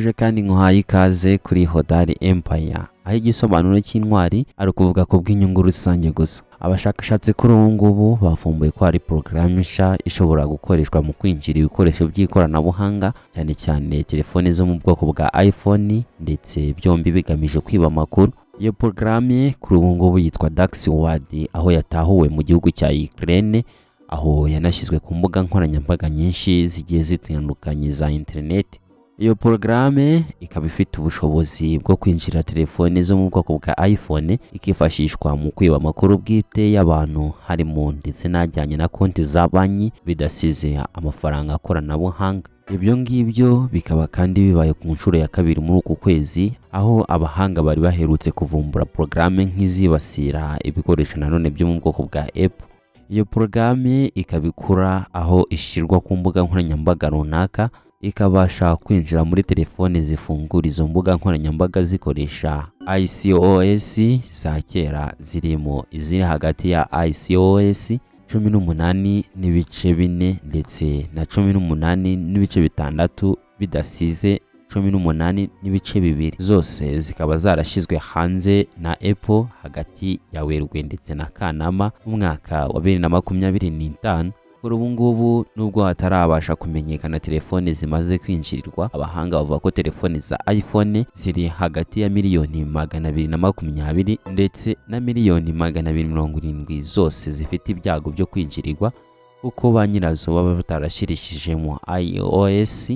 Uje kandi nkuhaye ikaze kuri Hodari Empire, aho igisobanuro cy'intwari ari ukuvuga ku bw'inyungu rusange gusa. Abashakashatsi kuri ubu ngubu bavumbuye ko hari porogaramu nshya ishobora gukoreshwa mu kwinjira ibikoresho by'ikoranabuhanga, cyane cyane telefoni zo mu bwoko bwa iPhone, ndetse byombi bigamije kwiba amakuru. Iyo porogaramu kuri ubu ngubu yitwa DarkSword, aho yatahuwe mu gihugu cya Ukraine, aho yanashyizwe ku mbuga nkoranyambaga nyinshi zigiye zitandukanye za interineti. Iyo porogaramu ikaba ifite ubushobozi bwo kwinjira telefoni zo mu bwoko bwa iPhone, ikifashishwa mu kwiba amakuru bwite y'abantu, harimo ndetse n'ajyanye na konti za banki, bidasize amafaranga koranabuhanga. Ibyo ngibyo bikaba kandi bibaye ku nshuro ya kabiri muri uku kwezi, aho abahanga bari baherutse kuvumbura porogaramu nk'izibasira ibikoresho nanone byo mu bwoko bwa Apple. Iyo porogaramu ikaba ikura aho ishyirwa ku mbuga nkoranyambaga runaka, ikabasha kwinjira muri telefone zifungura izo mbuga nkoranyambaga zikoresha iOS za kera, zirimo iziri hagati ya iOS 18.4 ndetse na 18.6, bidasize 18.2, zose zikaba zarashyizwe hanze na Apple hagati ya Werurwe ndetse na Kanama mu mwaka wa 2025. Kuri ubu ngubu, nubwo hatarabasha kumenyekana telefone zimaze kwinjirirwa, abahanga bavuga ko telefone za iPhone ziri hagati ya miliyoni 220 ndetse na miliyoni 270 zose zifite ibyago byo kwinjirirwa, kuko ba nyirazo baba batarashyirishijemo iOS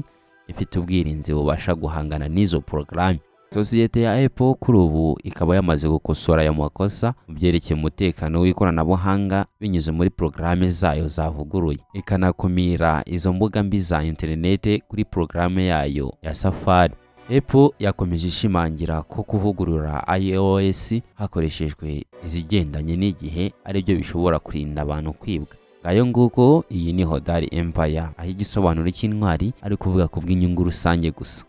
ifite ubwirinzi bubasha guhangana n'izo porogaramu. Sosiyete ya Apple kuri ubu ikaba yamaze gukosora aya makosa mu byerekeye umutekano w'ikoranabuhanga binyuze muri porogaramu zayo zavuguruye, ikanakumira izo mbuga mbi za interinete kuri porogaramu yayo ya Safari. Apple yakomeje ishimangira ko kuvugurura iOS hakoreshejwe izigendanye n'igihe aribyo bishobora kurinda abantu kwibwa. Ngayo nguko, iyi ni Hodari Empire, aho igisobanuro cy'intwari ari kuvuga ku bw'inyungu rusange gusa.